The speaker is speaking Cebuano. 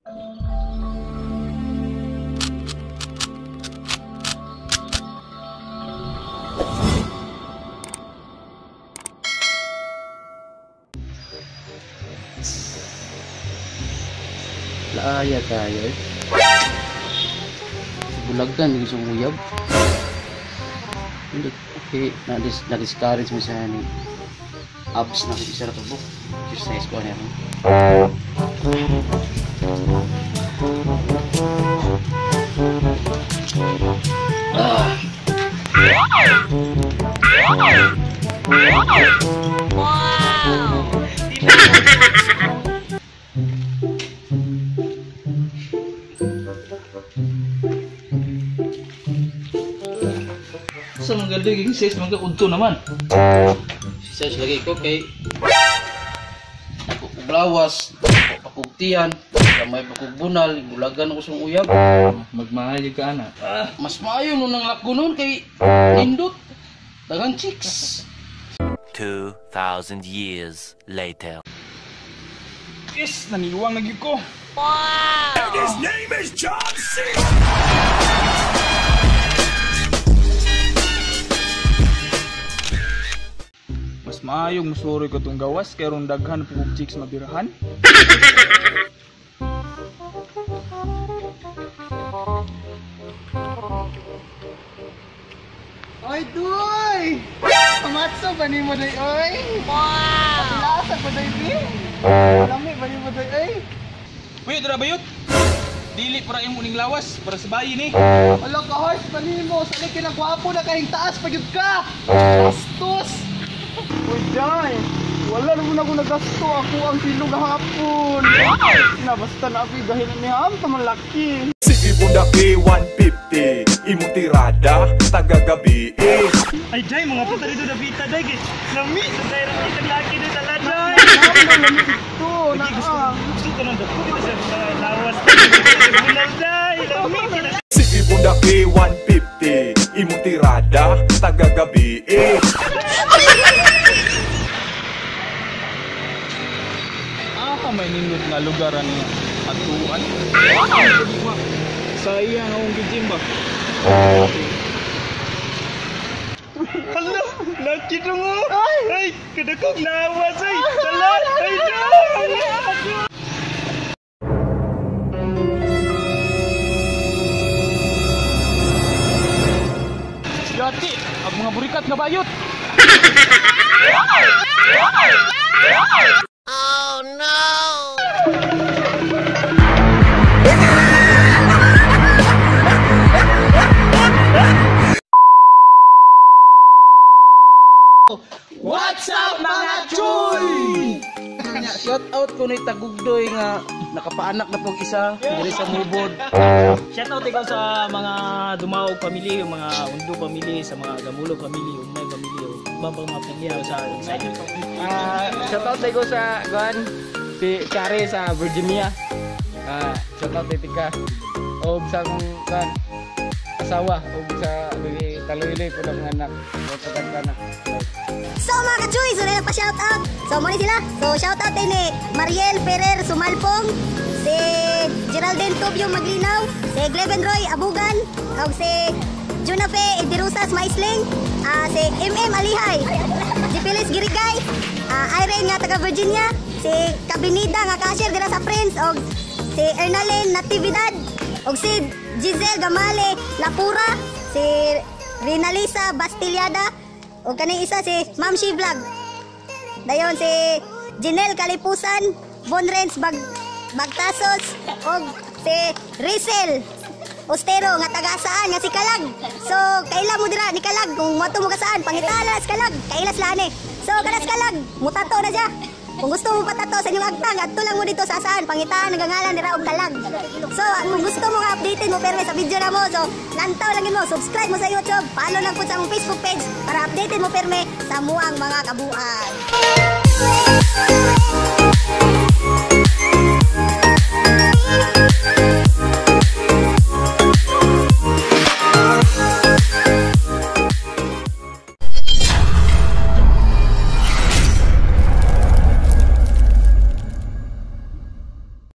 Laaya tayo eh. Bulagan yung isang uyab. Hindi, okay, na-discourage mo sa ni apps na isa na tubo. Exercise ko ano. Ah. Wow! Sa mga galing exercise mga udto naman. Exercise lagi ko kay ako uglawas, pakugtian, gamay pakugbunal, bulagan ako sa uyab. Magmahal ka ana. Ah, mas maayo no nang lakgo nun kay nindot. Daghang chicks. 2,000 years later. Yes, naniwang na gyud ko. Wow! And his name is John C. Mas maayong musuroy ko tong gawas kay ron daghan po kog chicks mabirahan. Oy, Duy! Pamatso ba ni mo, Duy, oy? Wow! Lasa ba, Duy, bi? Lami ba ni mo, Duy, oy? Uy, dra bayot. Dili para imong uning lawas, para sa bayi ni. Wala ka, horse ba ni mo? Sali kinagwapo na kahing taas, pagyud ka! Bastos! Uy, Duy! Wala naman ako nagasto. Ako ang kilo gahapon. Na, basta na ako igahin ni Ham, tamalaki. Sige bundaki 150, imong tirada tagagabi eh. Ay, Jay, mga punta dito na bita, Day. Lami, sa Day, ang kitang laki dito, tala, Jay. Lami dito, Lagi, gusto, naa. gusto ko nang dako dito sa lawas. Bunal, Day. Lami, kita. Sige bundaki 150, imong tirada tagagabi eh. Ah, may nindot nga lugar ani atuan. Sayang akong gym ba. Hala, laki dong, oh. Ay, kadakong lawas, ay. Tala, ay, Jay. Yati, ang mga burikat nga bayot. Oh no! What's up, mga chuy? Shout out ko ni Tagugdoy nga nakapaanak na pog isa diri sa Mubod. Shout out ikaw sa mga Dumaog family, yung mga Undo family, sa mga Gamulo family, Umay family, ibang pang mga pamilya sa inyo. Shout out ko sa Guan, si Chare sa Virginia. Shout out Tika. Og sa akong kuan asawa og sa Taloyloy po ng anak. O anak. So mga kachuy, so na pa shout out. So muna sila. So shout out din ni Mariel Ferrer Sumalpong, si Geraldine Tubio Maglinaw, si Gleven Roy Abugan, ug si Junafe Idirusas Maisling, si MM Alihay, si Phyllis Girigay, Irene nga taga Virginia, si Kabinida nga cashier dira sa Friends, ug si Ernalyn Natividad, ug si Giselle Gamale Lapura, si Rinalisa Bastillada, ug kaning isa si Ma'am Shi Vlog. Dayon si Janelle Kalipusan, Bonrens Bagtasos, ug si Rizel Ostero nga taga saan nga si Kalag. So kaila mo dira ni Kalag kung moadto mo ka saan pangitala si Kalag, kaila sila ani. So kanas Kalag, mutato na siya. Kung gusto mo patato sa inyong agtang, adto lang mo dito sa saan, pangitaan ang ngalan dira og Kalag. So kung gusto mo nga updated mo perme sa video na mo, so lantaw lang yun mo, subscribe mo sa YouTube, follow lang po sa among Facebook page para updated mo perme sa muang mga kabuan.